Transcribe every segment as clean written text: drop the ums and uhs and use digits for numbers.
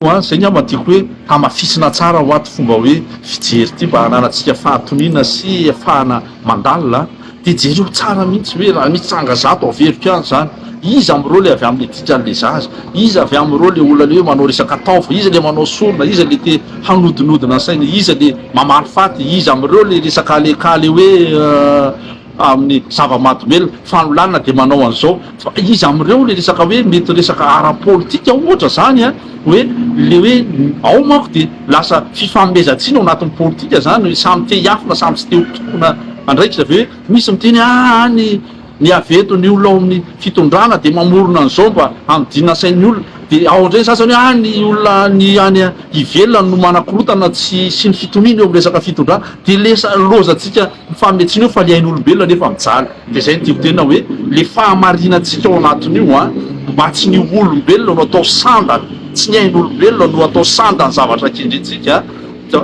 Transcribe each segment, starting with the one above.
tompoko a, zay ngamba tiako hoe hamafisina tsara ho ato fomba hoe fijery ity mba hananantsika fahatoniana sy afahana mandalina dia jereo tsara mihitsy hoe raha misy tranga zato averiko ihany zany, iza amin'ireo le avy amin'le dikan'le zaza, iza avy amin'ireo le olona le hoe manao resaka taova, iza le manao sorona, iza le te hanodinodina ny saina, iza le mamaly faty, iza amin'ireo le resaka le cas le hoe amin'ny zava-mahadomelina, fanolanana dia manao an'izao, fa iza amin'ireo le resaka hoe mety resaka ara-politika ohatra zany an, hoe le hoe ao manko dia lasa fifanomezan-tsiny ao anatin'ny politika zany hoe samy te hiafina samy tsy te ho tompona andraikitra ve hoe misy miteny aa ny ny avy eto ny olona ao amin'ny fitondrana dia mamorona an'izao mba hanodinana sain'ny olona dia ao indray ny sasany hoe aa ny olona ny any ivelany no manakorotana tsy sy ny fitoniana eo amin'ny resaka fitondrana dia lesa lozantsika mifanome tsiny eo fa le ain'olombelona nefa mijaly. Dia izay no tiako tenena hoe le fahamarinantsika ao anatin'io an, mba tsy ny olombelona no atao sandany, tsy ny ain'olombelona no atao sandany zavatra kendrentsika,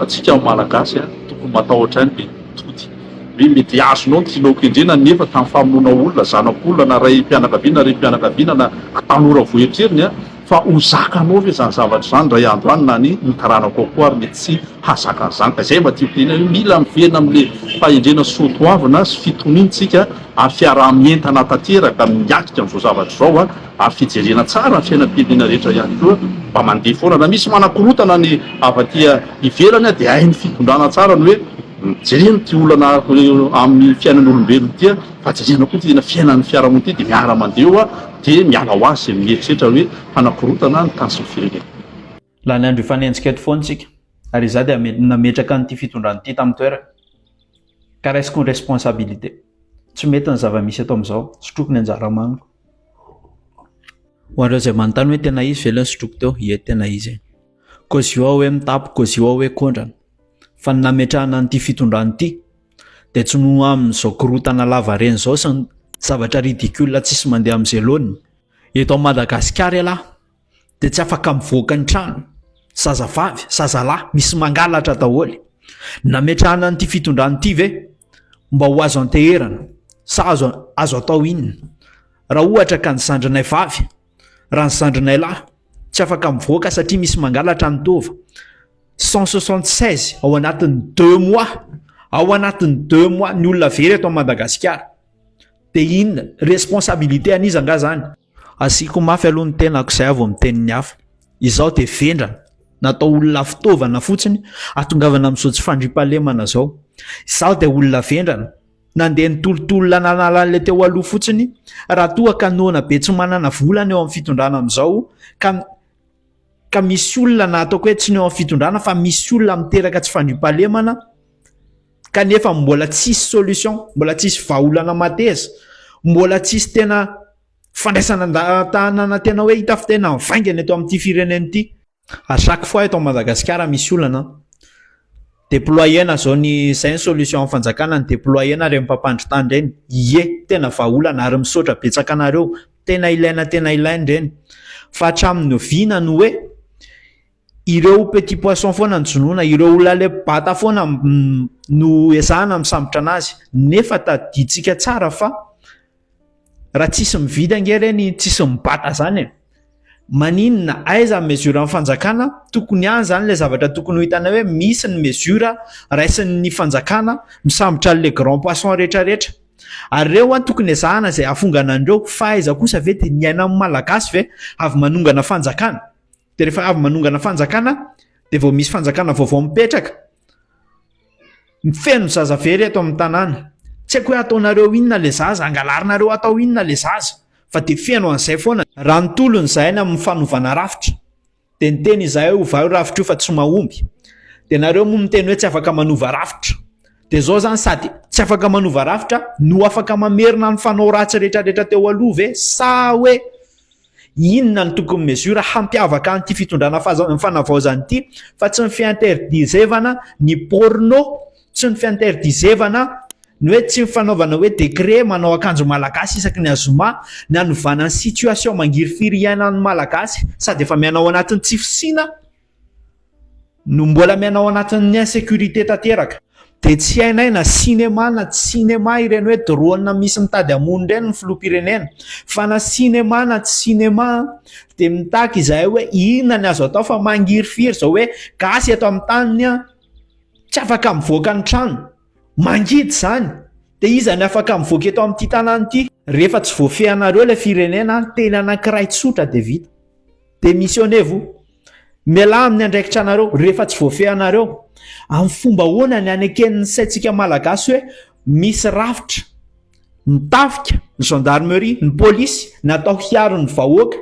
tsika malagasy an, tokony matahotra ihany be tody hoe mety azonao ny tianao kendrena nefa tamin'ny famonoana olona, zanak'olona na raim-pianakaviana na renim-pianakaviana na tanora voahetreriny an, Fa ho zakanao ve izany zavatra izany indray andro any na ny ny taranakao koa ary mety tsy hahazaka an'izany ka izay mba tiako tenenina hoe mila miverina amin'le fahendrena sy soatoavina sy fitoniana tsika ary fiaraha-mientana tanteraka miatrika an'izao zavatra izao a ary fijerena tsara ny fiainam-pirenena rehetra ihany koa mba mandeha foana na misy manakorotana ny avy aty ivelany a dia hain'ny fitondrana tsara ny hoe jerena ity olana amin'ny fiainan'olombelona ity a fa jerena koa ity tena fiainan'ny fiarahamonina ity dia miara-mandeha eo a Dia miala ho azy izay mieritreritra hoe hanakorontana ny tany sy ny firenena. Lany andro hifanenjika eto foana isika, ary izaho dia nametraka an'ity fitondrana ity tamin'ny toerany, ka raisiko ny responsabilité. Tsy mety ny zava-misy eto amin'izao, sotroiko ny anjara maniko. Ho an'ireo izay manontany hoe tena izy ve ilay nosotroiko teo, ie tena izy e. Kôzio aho hoe mitapy, kôzio aho hoe kondrana. Fa ny nametrahana an'ity fitondrana ity dia tsy noho amin'izao korontana lava reny izao sy ny zavatra ridicule tsisy mandeha amin'izay laoniny. Eto Madagasikara ialahy dia tsy afaka mivoaka ny trano, zazavavy, zazalahy, misy mangalatra daholo. Nametrahana an'ity fitondrana ity ve mba ho azo anteherana sa azo azo atao inona? Raha ohatra ka ny zandrinay vavy, raha ny zandrinay lahy tsy afaka mivoaka satria misy mangalatra ny taova. 176 ao anatin'ny deux mois, ao anatin'ny deux mois ny olona very eto Madagasikara. Dia inona? Responsabilité an'iza angaha zany? Asiako mafy aloha ny tenako izay aho vao miteny ny hafa. Izaho dia vendrana, natao olona fitaovana fotsiny ahatongavana amin'izao tsy fandriampahalemana izao. Izaho dia olona vendrana, nandeha nitolotolona nanala an'ilay teo aloha fotsiny raha toa ka noana be tsy manana vola ny eo amin'ny fitondrana amin'izao ka ka misy olona na ataoko hoe tsy ny eo amin'ny fitondrana fa misy olona miteraka tsy fandriampahalemana kanefa mbola tsisy solution, mbola tsisy vahaolana mateza, mbola tsisy tena fandraisana an-tanana tena hoe hita fa tena mivaingana eto amin'ity firenena ity. À chaque fois eto Madagasikara misy olana, deployer-na zao ny, zay ny solution amin'ny fanjakana ny deployer-na ireny mpampandry tany ireny, ie tena vahaolana ary misaotra betsaka anareo, tena ilaina tena ilaina ireny, fa hatramin'ny oviana no hoe ireo petit poisson foana no jonoina, ireo olona le bata foana no ezahana misambotra anazy, nefa tadidintsika tsara fa Raha tsisy mividy ange ireny tsisy mibata zany e! Maninona aiza ny mesure ny fanjakana? Tokony any zany ilay zavatra tokony ho hitanay hoe misy ny mesure raisin'ny fanjakana misambotra an'ilay grand poisson rehetra rehetra. Ary ireo an tokony ezahana izay hafongana an'ireo fa aiza kosa ve dia ny ainan'ny malagasy ve avy manongana fanjakana? Dia rehefa avy manongana fanjakana dia vao misy fanjakana vaovao mipetraka. Feno zaza very eto amin'ny tanàna. Tsy haiko hoe ataonareo inona le zaza, angalarinareo atao inona le zaza fa dia feno an'izay foana. Raha nitolona izahay ny amin'ny fanovana rafitra dia niteny izahay hoe ovay io rafitra io fa tsy mahomby. Dia nareo moa miteny hoe tsy afaka manova rafitra. Dia izao izany sady tsy afaka manova rafitra no afaka mamerina ny fanao ratsy rehetrarehetra teo aloha ve sa hoe Inona no tokony mesure hampiavaka an'ity fitondrana fanavaozana ity fa tsy ny fi-interdisevana ny porno, tsy ny fi-interdisevana ny hoe tsy ny fanaovana hoe décret manao akanjo malagasy isaky ny azoma, ny hanovana ny situation mangirifiry iainan'ny malagasy sady efa miaina ao anatin'ny tsy fisiana no mbola miaina ao anatin'ny insécurité tanteraka. Dia tsy hainay na cinéma na tsy cinéma ireny hoe drone misy mitady hamono ireny ny filoham-pirenena. Fa na cinéma na tsy cinéma dia mitaky izahay hoe inona ny azo atao fa mangirifiry izao hoe gasy eto amin'ny taniny an, tsy afaka mivoaka ny trano. Mangidy izany. Dia iza ny afaka mivoaka eto amin'ity tanàna ity? Rehefa tsy voafehinareo ilay firenena, teny anankiray tsotra dia vita. Démissionnez-vous. Mialà amin'ny andraikitra anareo rehefa tsy voafehy anareo. Amin'ny fomba ahoana ny haneken'ny saintsika malagasy hoe misy rafitra, ny tafika, ny gendarmerie, ny polisy natao hiaro ny vahoaka.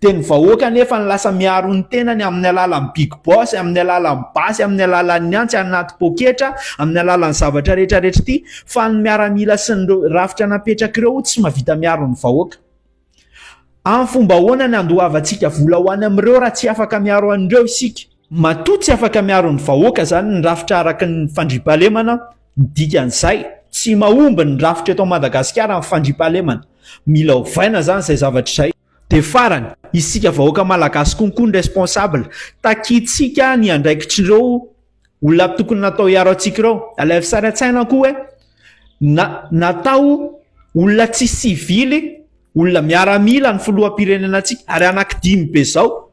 Dia ny vahoaka anefa no lasa miaro ny tenany amin'ny alalan'ny big boss, amin'ny alalan'ny basy, amin'ny alalan'ny antsy anaty poketra, amin'ny alalan'ny zavatra rehetra rehetra ity, fa ny miaramila sy ny rafitra napetrak'ireo tsy mahavita miaro ny vahoaka. Amin'ny fomba ahoana ny handoavantsika vola ho any amin'ireo raha tsy afaka miaro an'ireo isika? Matoa tsy afaka miaro ny vahoaka izany ny rafitra araka ny fandriampahalemana, ny dikan'izay, tsy mahomby ny rafitra eto Madagasikara amin'ny fandriampahalemana. Mila ovaina izany izay zavatra izay. Dia farany, isika vahoaka malagasy konko ny responsable. Takintsika ny andraikitr'ireo Olona tokony natao hiaro antsika ireo. Alaivo sary an-tsaina koa hoe na natao olona tsy sivily, olona miaramila ny filoham-pirenena antsika ary anankidimy be zao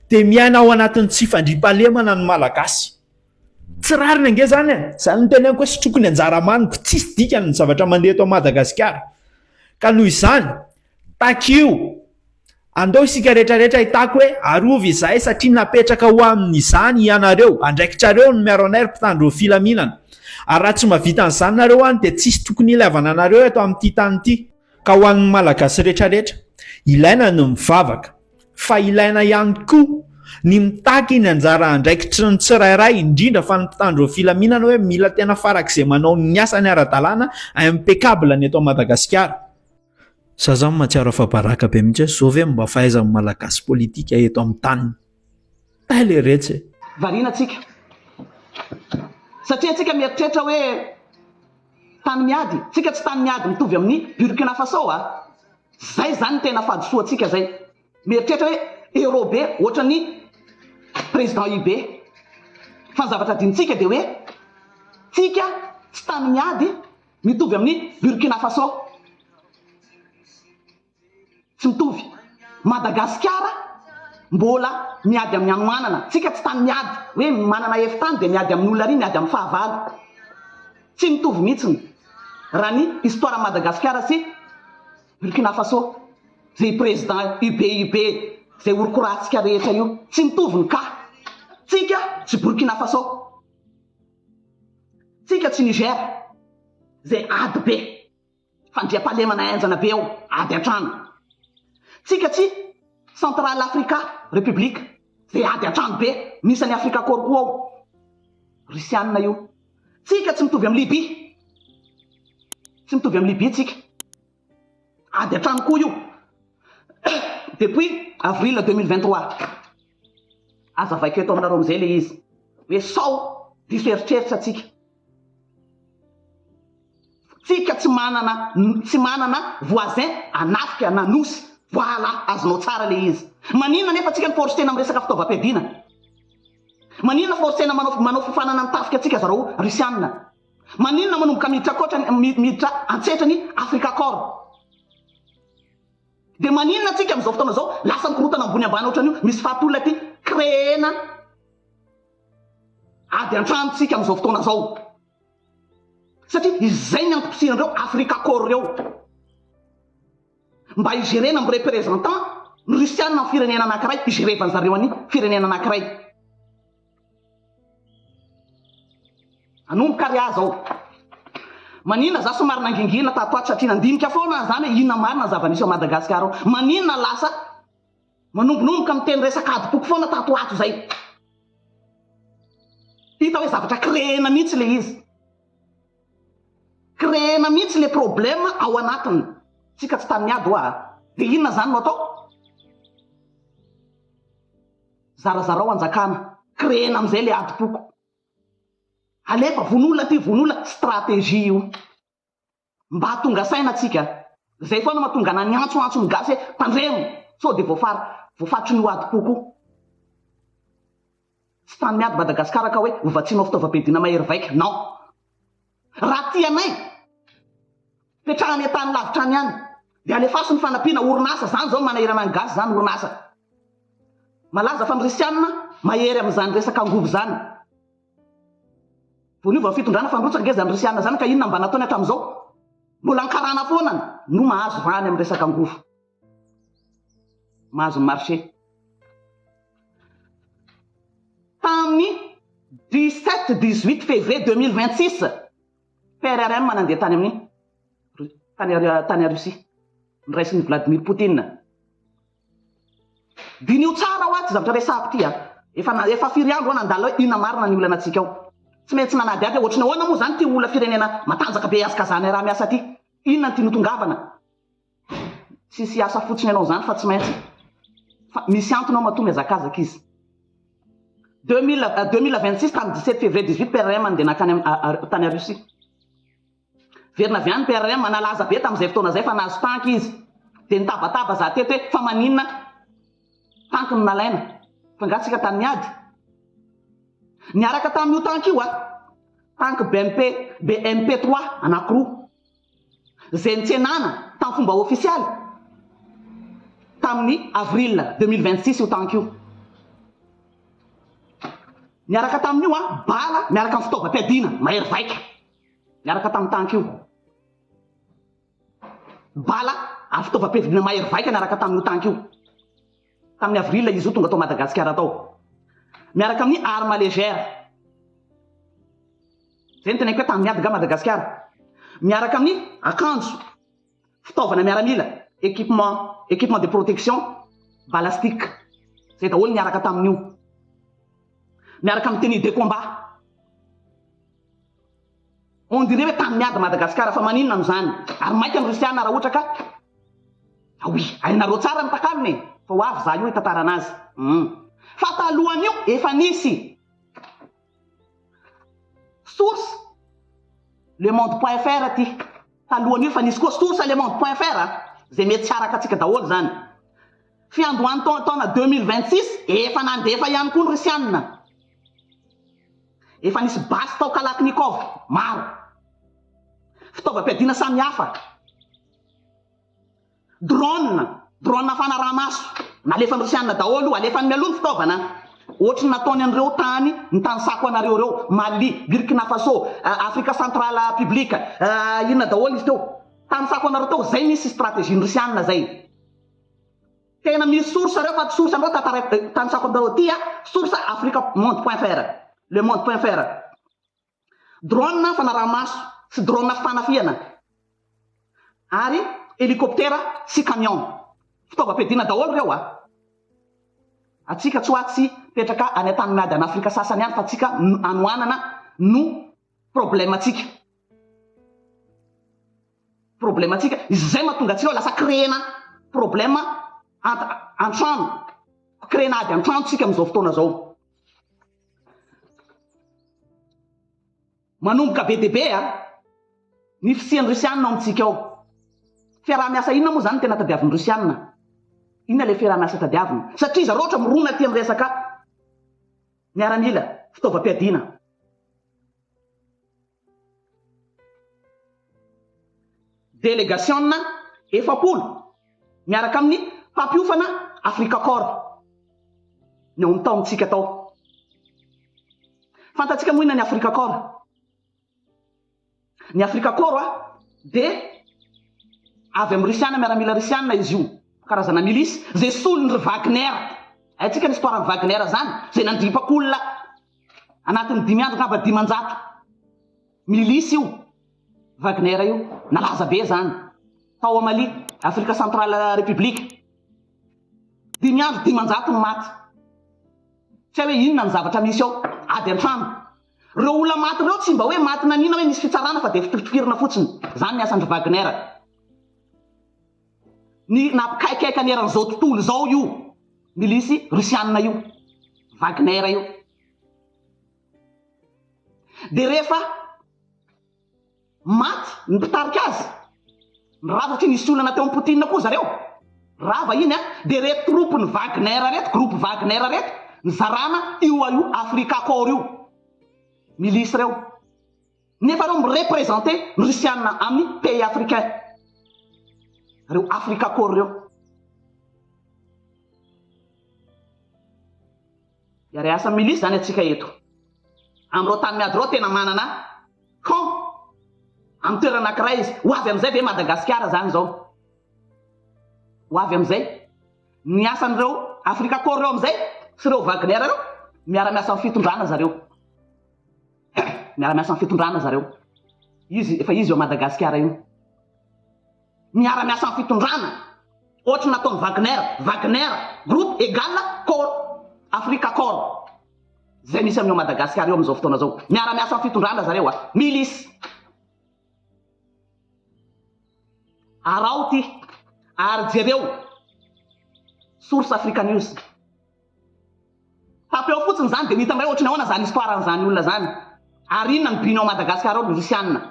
dia miaina ao anatin'ny tsy fandriampahalemana ny Malagasy. Tsy rariny ange zany e! Zany no teneniko hoe sotroiko ny anjara maniko, tsisy dikany ny zavatra mandeha eto Madagasikara. Ka noho izany, takio Andao isika rehetra rehetra hitaky hoe arovy izahay satria napetraka ho amin'izany ianareo, andraikitrareo ny miaro anay ry mpitandro ny filaminana. Ary raha tsy mahavita an'izany nareo any dia tsisy tokony hilaivana anareo eto amin'ity tany ity. Ka ho an'ny Malagasy rehetra rehetra, ilaina ny mivavaka, fa ilaina ihany koa ny mitaky ny anjara andraikitry ny tsirairay, indrindra fa ny mpitandro ny filaminana hoe mila tena farak'izay manao ny asany ara-dalàna, impeccable ny eto Madagasikara. Za zany mahatsiaro afa-baraka be mihitsy hoe zao ve mba fahaizan'ny malagasy politika eto amin'ny taniny. Tay le retsy e! Variana tsika. Satria tsika mieritreritra hoe tany miady. Tsika tsy tany miady mitovy amin'ny Burkina Faso a! Zay zany ny tena fahadisoantsika zay. Mieritreritra hoe héros be ohatran'ny président UB. Fa ny zavatra adinontsika dia hoe tsika tsy tany miady Mitovy amin'i Burkina Faso. Tsy mitovy. Madagasikara mbola miady amin'ny hanoanana. Tsika tsy tany miady. Hoe manana efi-tany dia miady amin'olona ary miady amin'ny fahavalo. Tsy mitovy mihitsiny raha ny histoire Madagasikara sy Burkina Faso. Izay président UBUB izay horokorahantsika rehetra io. Tsy mitovy ny cas. Tsika tsy Burkina Faso. Tsika tsy Niger zay ady be, fandriampahalemana henjana be ao, ady an-trano. Tsika tsy Central Africa Republic zay ady an-trano be, misy an'i Africa Corps koa ao, Russiana io. Tsika tsy mitovy amin'i Libye, tsy mitovy amin'i Libye tsika. Ady an-trano koa io depuis avril 2023. Azavaiko eto aminareo amin'izay ilay izy hoe sao diso eritreritra tsika. Tsika tsy manana tsy manana voisin anafika na nosy. Voilà, azonao tsara ilay izy. Maninona nefa tsika ny forcena amin'ny resaka fitaovam-piadiana? Maninona forcena manao manao fiofanana ny tafika tsika zareo Rusiana? Maninona manomboka miditra ankoatra miditra antsetra ny Africa Corps? Dia maninona tsika amin'izao fotoana izao lasa mikorotana ambony ambany ohatran'io misy faty olona aty créer-na ady an-trano tsika amin'izao fotoana izao satria izay ny antom-pisian'ireo Africa Corps ireo mba hi-gérer-na mi-représentant ny Russiana amin'ny firenena anankiray hi-gérer-van zareo an'ny firenena anankiray. Hanomboka ary aho zao. Maninona za somary nangingina tato ato satria nandinika foana aho zany hoe inona marina ny zava-misy ao Madagasikara ao. Maninona lasa manombonomboka miteny resaka adim-poko foana tato ato zay. Hita hoe zavatra créer-na mihitsy le izy. Créer-na mihitsy le problème ao anatiny. Tsika tsy tany miady hoa a. De inona zany no atao? Zarazarao anjakana. Créer-na amizay le adim-poko. Alefa vono olona ty vono olona, stratégie io. Mba tonga saina tsika. Zay foana mahatonga ana niantsoantso ny gasy hoe tandremo sao de voafar voafatotry ny adim-poko io. Tsy tany miady Madagascar ka hoe ho vatsianao fitaovam-piadiana mahery vaika. Non. Raha tianay, petraha any an-tany lavitra any ihany. Dia alefaso ny fanampiana, orinasa, zany zao no manahirana ny gasy zany, orinasa. Malaza fa ny Risianina mahery amin'izany resaka angovo izany. Vao niova ny fitondrana fa nirotsaka ange izany Risianina izany ka inona mba nataony hatramin'izao? Mbola ny karana foana no mahazo vahany amin'ny resaka angovo. Mahazo ny marché. Tamin'ny 17, 18 février 2026, PRRM nandeha tany amin'ny tany tany Russie. Noraisin'i Vladimir Poutine. Diniho tsara hoa ty zavatra resahako ty a. Efa na efa firy andro aho nandalina hoe inona marina ny olana antsika ao. Tsy maintsy nanadihady aho ohatry ny ahoana moa zany ty olona firenena matanjaka be hazakazahana iaraha miasa ty. Inona no tiany hotongavana. Tsisy asa fotsiny anao zany fa tsy maintsy fa misy antony ao matoa mihazakazaka izy. 2026 tamin'ny 17 février 18 PRM dia nankany tany Russie. Verina avy any PRM, nalaza be tamin'izay fotoana izay fa nahazo tank izy. Dia nitabataba za teto hoe fa maninona tank no nalaina? Fa angaha tsika tany miady? Niaraka tamin'io tank io a, tank BMP, BMP 3 anankiroa. Izay nitsenana tamin'ny fomba ofisialy tamin'ny avril 2026 io tank io. Niaraka tamin'io a, bala miaraka amin'ny fitaovam-piadiana mahery vaika. Niaraka tamin'ny tank io. Bala ary fitaovam-piadiana mahery vaika niaraka tamin'io tank io. Tamin'ny avril izy io tonga tao Madagasikara tao. Miaraka amin'ny arme légère. Zay no teneniko hoe tamin'ny ady nga Madagasikara. Miaraka amin'ny akanjo, fitaovana miaramila, équipement, équipement de protection balastique. Zay daholo niaraka tamin'io. Miaraka amin'ny tenue de combat. On dirait hoe tany miady Madagascar fa maninona no zany? Ary maika ny Russiana raha ohatra ka Ah oui, hainareo tsara ny takalony e! Fa ho avy za io hitantarana azy. Hum. Fa talohan'io efa nisy source le monde point fr ty. Talohan'io efa nisy koa source le monde point fr a! Zay mety tsy araka antsika daholo zany. Fiandohan'ny taona 2026 efa nandefa ihany koa ny Russiana. Efa nisy basy tao Kalachnikov maro. Fitaovam-piadiana samihafa. Drone, drone fanaraha-maso. Nalefan'ny Rosiana daholo io, alefany mialoha ny fitaovana. Ohatry ny nataony an'ireo tany nitanisako anareo ireo, Mali, Burkina Faso, Afrika Central Public, inona daholo izy teo. Tanisako anareo teo, zay misy stratégie-n'ny Rosiana zay. Tena misy source reo fa tsy source anreo tantaraiko tanisako anareo aty a, source africa monde point fr, le monde point fr. Drone fanaraha-maso sy drone fanafihana ary hélicoptère sy camion. Fitaovam-piadiana daholo reo a. Atsika tsy hoa tsy petraka any an-tany miady any Afrika sasany any fa tsika anohanana no problème tsika. Problème antsika, izay mahatonga antsika hoe lasa créer-na problème an-trano, créer-na ady an-trano tsika amin'izao fotoana izao. Manomboka be dia be a, ny fisian'ny Rusiana ao amintsika ao. Fiaraha-miasa inona moa izany no tena tadiavin'ny Rusiana? Inona ilay fiaraha-miasa tadiaviny? Satria zareo ohatra mirona aty amin'ny resaka miaramila, fitaovam-piadiana. Delegasiona 40 miaraka amin'ny mpampiofana Africa Corps ny ao amin'ny taontsika tao. Fantatsika moa inona ny Africa Corps? Ny Africa Corps dia avy amin'ny Risiana, miaramila Risiana izy io, karazana milice izay solon'ny ry Wagner. Haintsika ny histoire-n'ny Wagner izany, izay nandripaka olona Anatin'ny dimy andro angamba 500 milice io Wagner io, nalaza be zany tao a Mali, Afrika Central Republic. Dimy andro 500 ny maty. Tsy hay hoe inona ny zavatra misy ao, ady an-trano. Reo olona maty reo tsy mba hoe maty nanina hoe nisy fitsarana fa dia fitoritorina fotsiny. Zany ny asan-dry Wagner. Ny nampikaikaika ny eran'izao tontolo izao io milisy Rusiana io, Wagner io. Dia rehefa maty ny mpitarika azy, rava satria nisy olana teo amin'i Poutine koa zareo, rava iny an, dia ireto troupe-n'ny Wagner ireto, groupe Wagner ireto, nizarana io io Africa Corps io, milisy ireo. Nefa reo mi-representer ny Russiana amin'ny pays africain. Reo Africa Corps reo. Hiara-hiasa amin'ny milice zany atsika eto. Amin'ireo tany miady ireo tena manana camp amin'ny toerana anankiray izy. Ho avy amin'izay ve Madagasikara zany izao? Ho avy amin'izay. Ny asan'ireo Africa Corps ireo amin'izay sy ireo Wagner ireo miara-miasa amin'ny fitondrana zareo. Miara-miasa amin'ny fitondrana zareo. Izy efa izy eo Madagasikara io. Miara-miasa amin'ny fitondrana. Ohatry ny nataon'i Wagner. Wagner groupe égale corps Africa Corps. Izay misy amin'io Madagasikara io amin'izao fotoana izao. Miara-miasa amin'ny fitondrana zareo a. Milice. Araho ity ary jereo Source Africa News. Tapeo fotsiny izany dia ny hitanao hoe ohatry ny ahoana izany histoire an'izany olona izany. Ary inona ny but-ny ao Madagasikara ao ny Rosiana.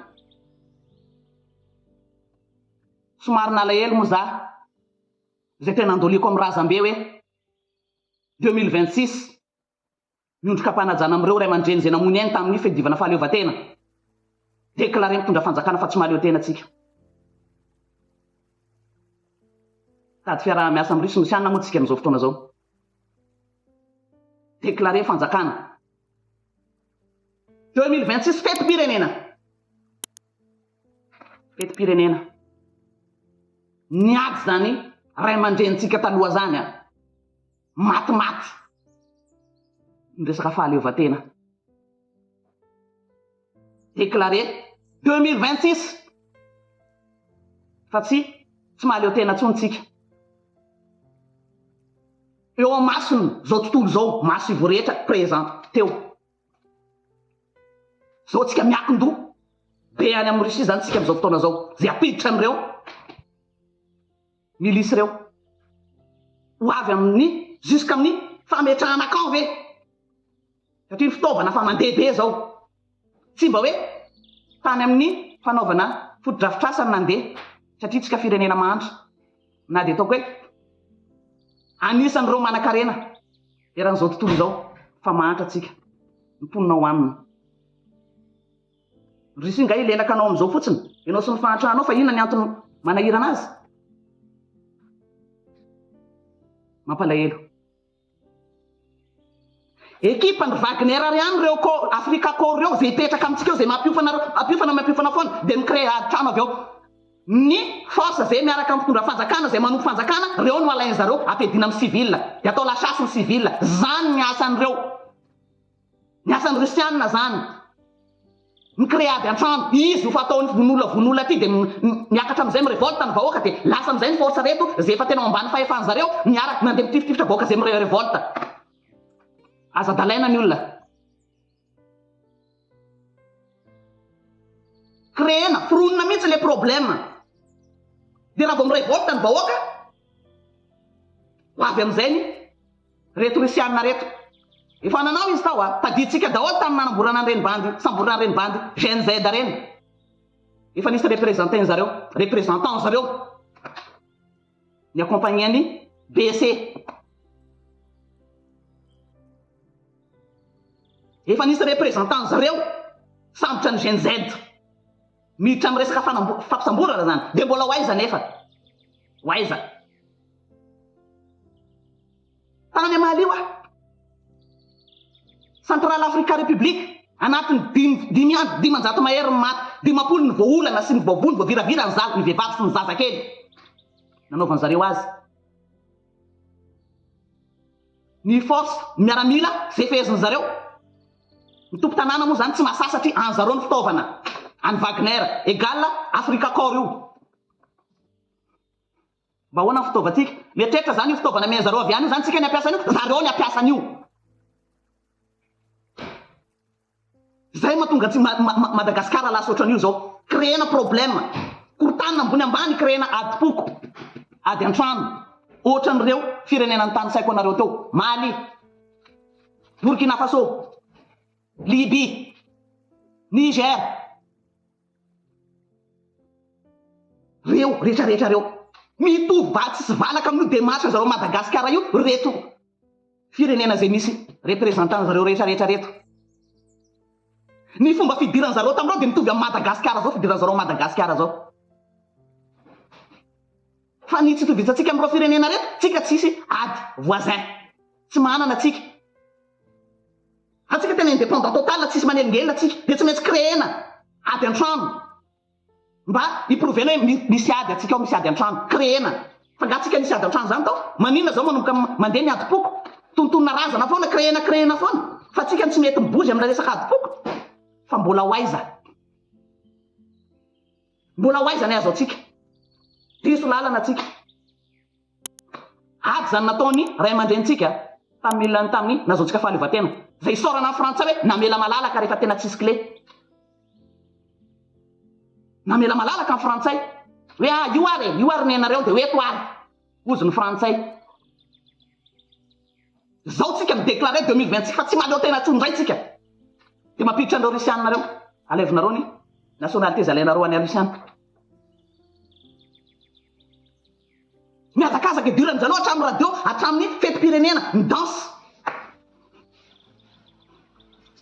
Somary nalahelo moa za izay tena andoliako amin'ny razambe hoe 2026 miondrika am-panajana amin'ireo ray aman-dreny izay namoy ny ainy tamin'ny fiadivana fahaleovantena. Déclaré mitondra fanjakana fa tsy mahaleo tena tsika. Tady fiaraha-miasa amin'ny Rusy Rosiana moa tsika amin'izao fotoana izao. Déclaré fanjakana. 2026 fetim-pirenena. Fetim-pirenena. Niady izany ray aman-drenintsika taloha izany a. Matimaty ny resaka fahaleovantena. Déclaré 2026 fa tsy tsy mahaleo tena intsony tsika. Eo amasony zao tontolo izao maso ivo rehetra présent teo. Zao tsika miakin-doha be any amin'ny Russie zany tsika amin'izao fotoana zao. Zay ampiditra an'ireo milice ireo. Ho avy amin'ny jusqu'amin'ny fametrahana camp ve? Satria ny fitaovana fa mandeha be zao. Tsy mba hoe tany amin'ny fanaovana fotodrafitrasa no nandeha satria tsika firenena mahantra. Na dia ataoko hoe anisan'ireo manankarena eran'izao tontolo izao fa mahantra tsika, ny mponina ao aminy. Russie nga hilelaka anao amin'izao fotsiny, ianao sy ny fahantranao fa inona ny antony manahirana azy? Mampalahelo. Ekipa ndry Wagner ary ihany ireo ko Africa Corps ireo izay hipetraka amintsika eo izay mampiofana mampiofana mampiofana foana dia mi-créer ady trano avy eo. Ny force izay miaraka amin'ny mpitondra fanjakana izay manompo fanjakana ireo no alain zareo ampiadiana amin'ny civil dia atao la chasse ny civil. Zany ny asan'ireo. Ny asan'ny Russiana zany. Mi-créer ady an-trano. Izy io fa ataony vono olona vono olona ty dia miakatra amizay mi-revolte ny vahoaka dia lasa amizay ny force reto zay efa tena ao ambany fahefan zareo miaraka mandeha mitifitifitra vahoaka zay mi-revolte. Aza adalaina ny olona. Créer-na, foronina mihitsy le problème. Dia raha vao mi-revolte ny vahoaka, ho avy amizay ny Reto Rusiana reto. Efa nanao izy tao a. Tadidintsika daholo tamin'ny nanamborana an'ireny bandy, samborina an'ireny bandy Gen Z ireny. Efa nisy representé zareo, représentant zareo ni accompagner an'i BC. Efa nisy représentant zareo sambotra ny Gen Z. Miditra amin'ny resaka fanambo- fampisamborana zany. Dia mbola ho aiza nefa? Ho aiza? Tany Mali hoa. Central Africa Republic, anatin'ny dimy dimy andro, 500 mahery ny maty, 50 ny voaolana sy ny voavono, voaviravira ny zaza, ny vehivavy sy ny zazakely. Nanaovan zareo azy. Ny force, ny miaramila, zay fehezin zareo. Ny tompon-tanàna moa zany tsy mahasahy satria an zareo ny fitaovana. Any Wagner, égal Africa Corps io. Mba ahoana ny fitaovantsika? Mieritreritra zany io fitaovana amen'i zareo avy any io zany tsika ny hampiasa an'io? Zareo ny hampiasa an'io. Zay mahatonga antsika Madagascar lasa ohatran'io zao. Créer-na problème. Korotanina ambony ambany créer-na adim-poko. Ady an-trano. Ohatran'ireo firenena notanisaiko anareo teo. Mali. Burkina Faso. Libye. Niger. Reo rehetra rehetra reo. Mitovy va tsisy valaka amin'io demarche zareo Madagascar io reto firenena zay misy representant zareo rehetra rehetra reto. Ny fomba fidiran zareo tamin'ireo dia mitovy amin'i Madagasikara zao fidiran zareo Madagasikara zao. Fa ny tsy itovizantsika amin'ireo firenena ireto, tsika tsisy ady voisin. Tsy manana tsika. Antsika tena indépendant total, tsisy manelingelina tsika. Dia tsy maintsy créer-na ady an-trano. Mba hi-prouver-na hoe misy ady antsika ao, misy ady an-trano. Créer-na. Fa nga tsika nisy ady an-trano zany tao? Maninona zao manomboka mandeha ny adim-poko? Tonontonona razana foana, créer-na créer-na foana. Fa tsika no tsy mety mibozy amina resaka adim-poko. Fa mbola ho aiza? Mbola ho aiza ny azo antsika? Diso lalana tsika. Ady izany nataon'ny ray aman-drenintsika tamin'ny mille tamin'ny nahazoantsika fahaleovantena. Izay isaorana ny frantsay hoe namela malalaka rehefa tena tsisy clé. Namela malalaka ny frantsay hoe ah io ary e, io ary nenareo dia ho eto ary. Hozy ny frantsay. Zao tsika mi-declarer 2026 fa tsy mahaleo tena intsony indray tsika. Dia mampiditra an'ireo Russiana ireo. Alaivinareo ny nationalité izay alainareo any Russiana. Mihazakazaka idiran-dry zareo hatramin'ny radio, hatramin'ny fetim-pirenena, mi-danse.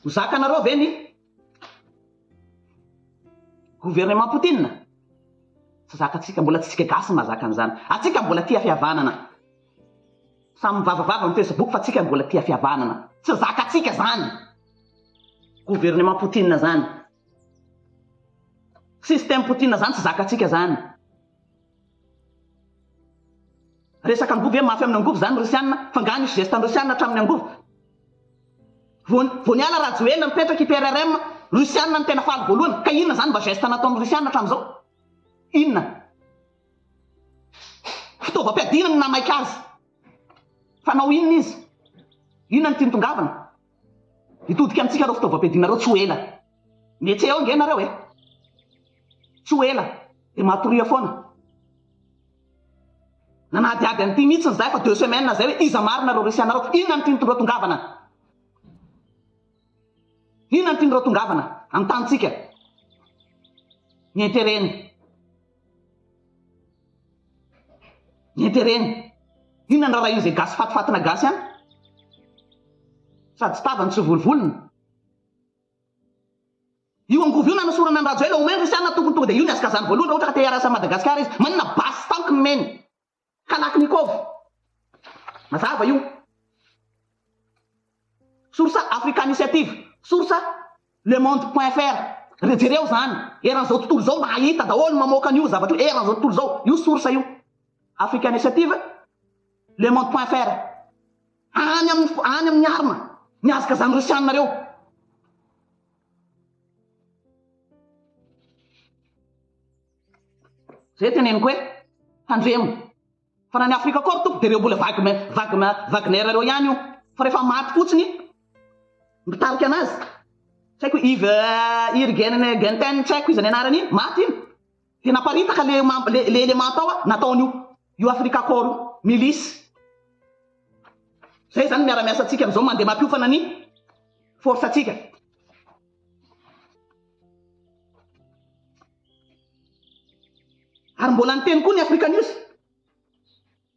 Ho zakanareo ve ny gouvernement Poutine? Tsy zakantsika, mbola tsy tsika gasy no mahazaka an'izany. Antsika mbola tia fihavanana. Samy mivavavava amin'ny Facebook fa tsika mbola tia fihavanana. Tsy zakantsika zany gouvernement Poutine zany. Système Poutine zany tsy zakantsika zany. Resaka angovo ve mafy amin'ny angovo zany Rusiana? Fa nga nisy geste an'i Rusiana hatramin'ny angovo? Vao vao niala Rajoelina nipetraka i PRRM, Rusiana no tena faly voalohany. Ka inona zany mba geste nataon'ny Rusiana hatramin'izao? Inona? Fitaovam-piadiana no namaika azy. Fanao inona izy? Inona no tiany tongavana? Hitodika amintsika ireo fitaovam-piadiana ireo tsy ho ela. Mihetse eo ange nareo e. Tsy ho ela. Dia matoria foana. Nanadihady an'ity mihitsy izahay fa deux semaines izay hoe iza marina ireo Russiana ireo? Inona no tiany ireo tongavana? Inona no tiany ireo tongavana amin'ny tanintsika? Ny intérêt-ny. Ny intérêt-ny. Inona no raharahian'izay gasy fatifatina gasy any? Sady tsy tavany tsy volovolony. Io angovo io nanosorana an'i Rajoelina, omeny Russiana tokony tonga dia io ny hazakazany voalohany raha ohatra ka te hiarasa amin'i Madagasikara izy. Maninona basy tank nomeny? Kalachnikov. Mazava io. Source Africa Initiative. Source Le Monde point fr. Re jereo zany. Eran'izao tontolo izao mahita daholo ny mamoaka an'io zavatra io eran'izao tontolo izao. Io source io. Africa Initiative. Le Monde point fr. Any amin'ny any amin'ny arme. Mihazakazan'ny Russiana reo. Zay teneniko hoe tandremo. Fa na ny Afrika koa ry tompoko dia ireo mbola Wagner, Wagner, Wagner ireo ihany io. Fa rehefa maty fotsiny mitarika anazy. Tsy haiko Yves Irgen Genten tsy haiko iza ny anarany iny, maty iny. Dia naparitaka le le le élément tao nataon'io io Afrika Corps io, milice. Zay zany miara-miasa antsika amin'izao mandeha mampiofana ny force antsika. Ary mbola niteny koa ny Africa News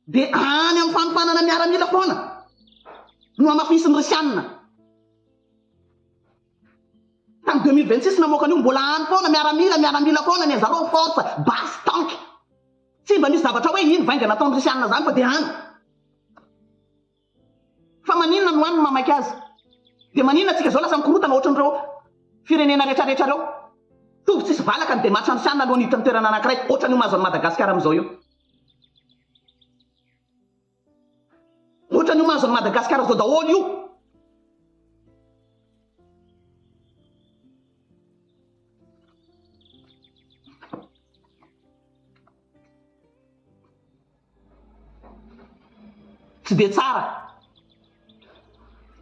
dia any amin'ny fanofanana miaramila foana no hamafisin'ny Risianina. Tamin'ny 2026 namoaka an'io mbola any foana miaramila miaramila foana ny an'zareo force basy tank. Tsy mba nisy zavatra hoe ino vainga nataon'ny Risianina zany fa dia any. Fa maninona no any no mamaika azy? Dia maninona tsika zao lasa mikorotana ohatran'ireo firenena retraretra reo? Tovy tsisy valaka ny demarche any Siana alohan'ny hiditra amin'ny toerana anakiray ohatran'io mahazo an'i Madagasikara amin'izao io. Ohatran'io mahazo an'i Madagasikara zao daholo io. Tsy dia tsara,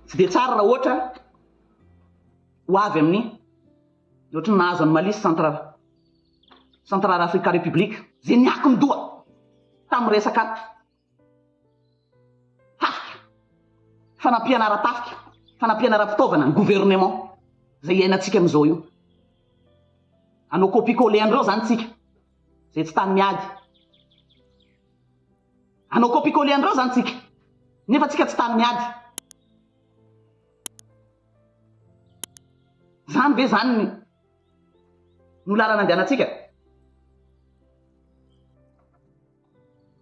tsy dia tsara raha ohatra ho avy amin'ny ohatry ny nahazo an'i Mali sy Central Central Africa Republic izay niankin-doha tamin'ny resaka tafika, fanampiana ara-tafika, fanampiana ara-pitaovana ny gouvernement izay iainantsika amin'izao io. Hanao copie-coller an'ireo izany tsika izay tsy tany miady. Hanao copie coller an'ireo zany tsika. Nefa tsika tsy tany miady. Izany ve izany no lalana andehanantsika?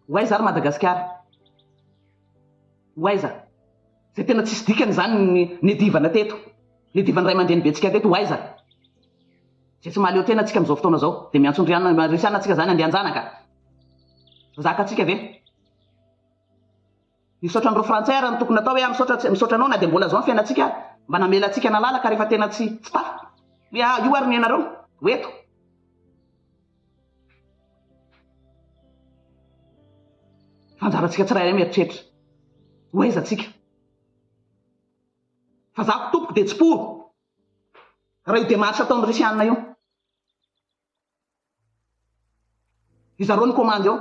Ho aiza ary Madagasikara? Ho aiza? Izay tena tsisy dikany izany ny niadivana teto, niadivan'ny ray aman-drenibentsika teto, ho aiza? Izay tsy mahaleo tena tsika amin'izao fotoana izao, dia miantso an-dry Risiana tsika izany andian-janaka. Zakantsika ve? Misaotra an'ireo frantsay ary ny tokony atao hoe ah misaotra misaotra anao na dia mbola zao ny fiainantsika ary mba namela antsika nalalaka rehefa tena tsy tsy tafa hoe ah io ary ny anareo ho eto. Fa anjarantsika tsirairay mieritreritra ho aiza tsika. Fa za ko tompoko dia tsy pour raha io démarche ataon'ny Risiana io. Izareo ny commande eo.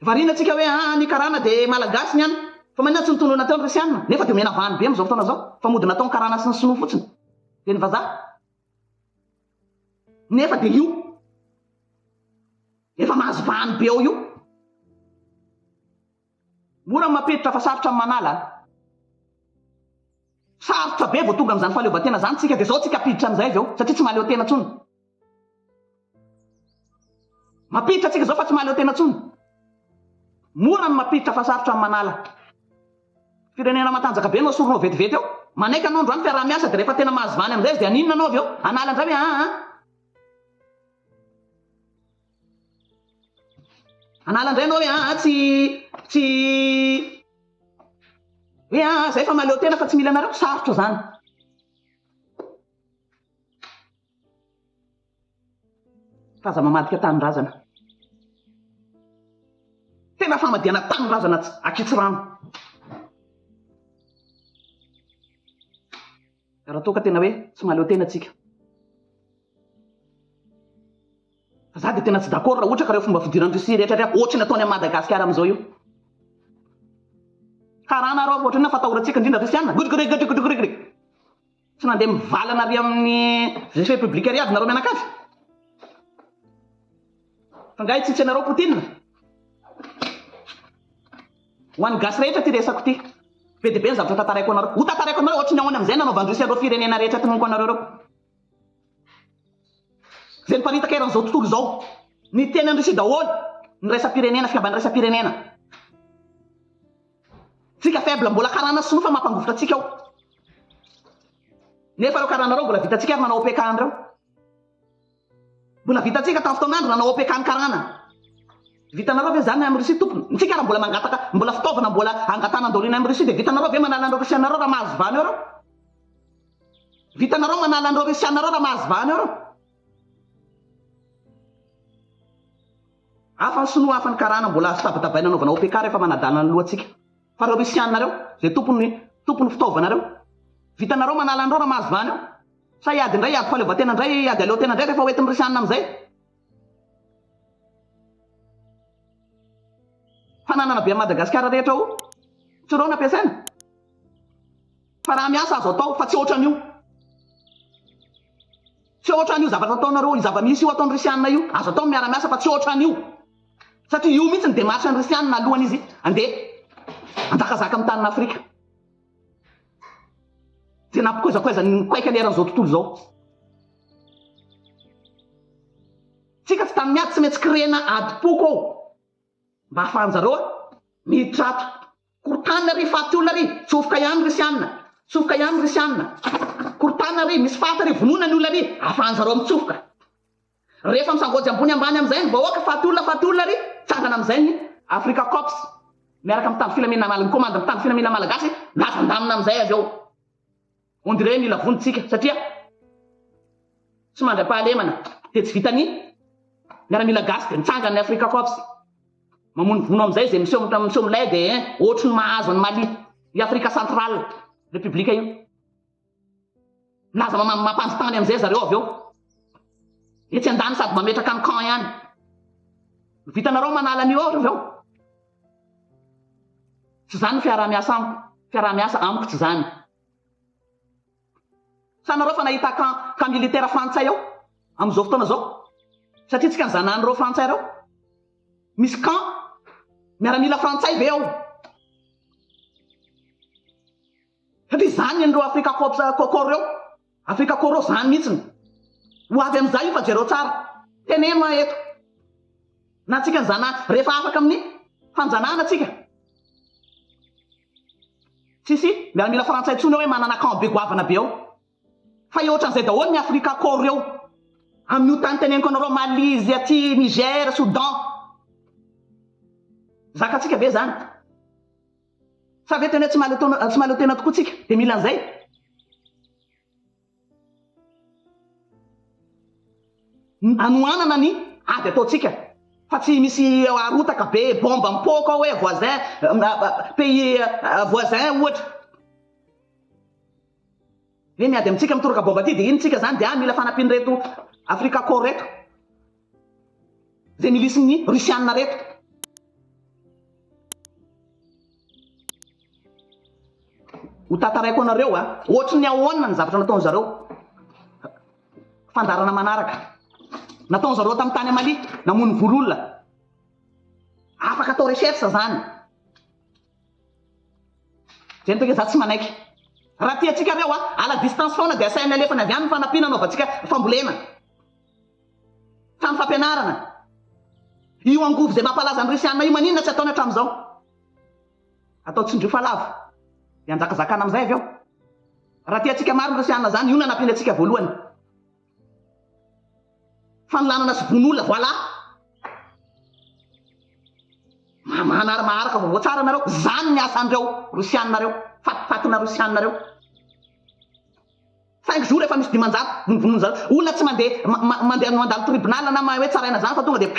Variana tsika hoe aa ny karana de malagasy ny any fa maninona tsy nitonona teo ny risiana nefa de omena vahany be amizao fotoana zao fa mody natao ny karana sy ny sinoa fotsiny de ny vazaha nefa de io efa mahazo vahany be ao io. Mora ny mampiditra fa sarotra ny manala a! Sarotra be vao tonga amin'izany fahaleovantena izany tsika dia zao tsika ampiditra amin'izay avy eo satria tsy mahaleo tena tsony. Mampiditra tsika zao fa tsy mahaleo tena tsony. Mora ny mampiditra fa sarotra ny manala. Firenena matanjaka be no asorinao vetivety eo. Manaiky anao androany fiaraha-miasa dia rehefa tena mahazo vahany amin'izay izy dia haninona anao avy eo? Hanala indray hoe aa. Hanala indray anao hoe aa tsy tsy hoe aa zay fa mahaleo tena fa tsy mila anareo, sarotra zany. Fa aza mamadika tanindrazana. Tena famadihana tanindrazana akitsirano. Raha toa ka tena hoe tsy mahaleo tena tsika. Fa za dia tena tsy d'accord raha ohatra ka reo fomba fidiran'i Russie rehetra reo ohatry ny ataony amin'i Madagasikara amin'izao io. Karana reo ohatry ny fatahorantsika indrindra Russiana. Gudgurigudguriguriguri. Tsy nandeha mivalana ary amin'ny République ary avy nareo mianakavy. Fa nga hitsitsy anareo Poutine? Ho an'ny gasy rehetra ity resako ity. Be dia be ny zavatra tantaraiko anareo. Ho tantaraiko anareo ohatry ny ahoana amin'izay nanaovan'i Russie an'ireo firenena rehetra tononiko anareo ireo. Izay niparitaka eran'izao tontolo izao. Niteny an'i Russie daholo ny iraisam-pirenena, fikambanana iraisam-pirenena. Tsika faible mbola karana sinoa fa mampangovitra antsika ao. Nefa ireo karana ireo mbola vitantsika ary manao OPK an'ireo. Mbola vitantsika tamin'ny fotoan'andro nanao OPK ny karana. Vitanareo ve izany amin'ny Russie tompony? Ntsika ary mbola mangataka, mbola fitaovana mbola angatahana andorina amin'ny Russie dia vitanareo ve manala an'ireo Russianareo raha mahazo vahana eo ireo? Vitanareo manala an'ireo Russianareo raha mahazo vahana eo ireo? Hafa ny sinoa hafa ny karana mbola azo tabatabaina anaovana OPK rehefa manadala ny lohantsika. Fa ireo Russiana ireo, izay tompony tompony fitaovana ireo, vitanareo manala an'ireo raha mahazo vahana eo? Sa hiady indray hiady fahaleovantena indray hiady aleotena indray rehefa hoentin'ny Russiana amin'izay? Fananana be an'i Madagasikara rehetra o! Tsy ireo no ampiasaina? Fa raha miasa azo atao fa tsy ohatran'io. Tsy ohatran'io zavatra ataonareo, io zava-misy io ataon'ny Russiana io. Azo atao ny miara-miasa fa tsy ohatran'io. Satria io mihitsy ny démarche an'ny Russiana alohan'izy andeha hanjakazaka amin'ny tanin'Afrika. Dia nampikoizakoizany ny koaikany eran'izao tontolo izao. Tsika tsy tany miady tsy maintsy créer-na adim-poko ao. Mba ahafahan-jareo miditra ato. Korotanina ry faty olona ry, tsofoka ihany ry sianina, tsofoka ihany ry sianina. Korotanina ry, misy faty ry, vonoina ny olona ry, ahafahan-jareo mitsofoka. Rehefa misangoajy ambony ambany amin'izay ny vahoaka, faty olona, faty olona ry, tsangana amin'izay ny Africa Corps miaraka amin'ny mpitandro filaminana, ny komandin'ny mpitandro filaminana malagasy, lasa andamina amin'izay avy eo. On dirait mila vonjy tsika satria tsy mandra-pahalemana dia tsy vitan'ny miaramila gasy dia mitsangana ny Africa Corps mamonovono amin'izay izay miseho miseho milay dia hein ohatry ny mahazo an'i Mali i Afrika Central République io milaza mampandry tany amin'izay zareo avy eo etsy andany sady mametraka ny camp ihany vitanareo manala an'io ao avy eo Tsy izany ny fiaraha-miasa amiko, fiaraha-miasa amiko tsy izany. Sa nareo fa nahita camp camp militaire frantsay ao amin'izao fotoana izao? Satria tsika ny zanan'ireo frantsay ireo. Misy camp miaramila frantsay ve ao? Satria izany ny an'ireo Africa Corps Corps ireo. Africa Corps ireo izany mihitsiny. Ho avy amin'izay io fa jereo tsara. Teneno aho eto. Na tsika ny zana rehefa afaka amin'ny fanjanahana tsika. Tsisy miaramila frantsay intsony ao hoe manana camp be goavana be ao. Fa eo ohatran'izay daholo ny Africa Corps eo. Amin'io tany teneniko anareo Mali, izy aty Niger, Soudan. Zakantsika ve zany? Sa ve tena hoe tsy mahaleo tsy mahaleo tena tokoa tsika dia mila an'izay? Anohanana ny ady ataontsika fa tsy misy arotaka be bomba mipoaka ao hoe voisin pays voisin ohatra. Hoe miady amintsika mitoraka bomba aty dia ino tsika zany dia ah mila fanampian'ireto Africa Corps reto. Izay milisin'ny Rusiana reto. Ho tantaraiko anareo a, ohatry ny ahoana ny zavatra nataon zareo. Fandaharana manaraka. Nataon zareo tamin'ny tany Mali, namono vono olona. Afaka atao recherche zany. Zay no tena za tsy manaiky. Raha tiantsika reo a, à la distance foana dia asainy alefany avy any ny fanampiana anaovantsika fambolena. Trano fampianarana. Io angovo izay mampalaza ny Rusiana io maninona tsy ataony hatramin'izao? Atao tsindrio fa lavo. Dia anjakazakana amin'izay avy eo. Raha tiantsika marina Rusiana izany, io no nanampiany antsika voalohany. Fanolanana sy vono olona, voilà. Mamanary maharaka vaovao tsara nareo, zany ny asan'ireo Rosiana reo, fatifatina Rosiana reo. Cinq jours efa misy 500 vonovonoin zareo, olona tsy mandeha mandeha mandalo tribunal na hoe tsaraina zany fa tonga dia.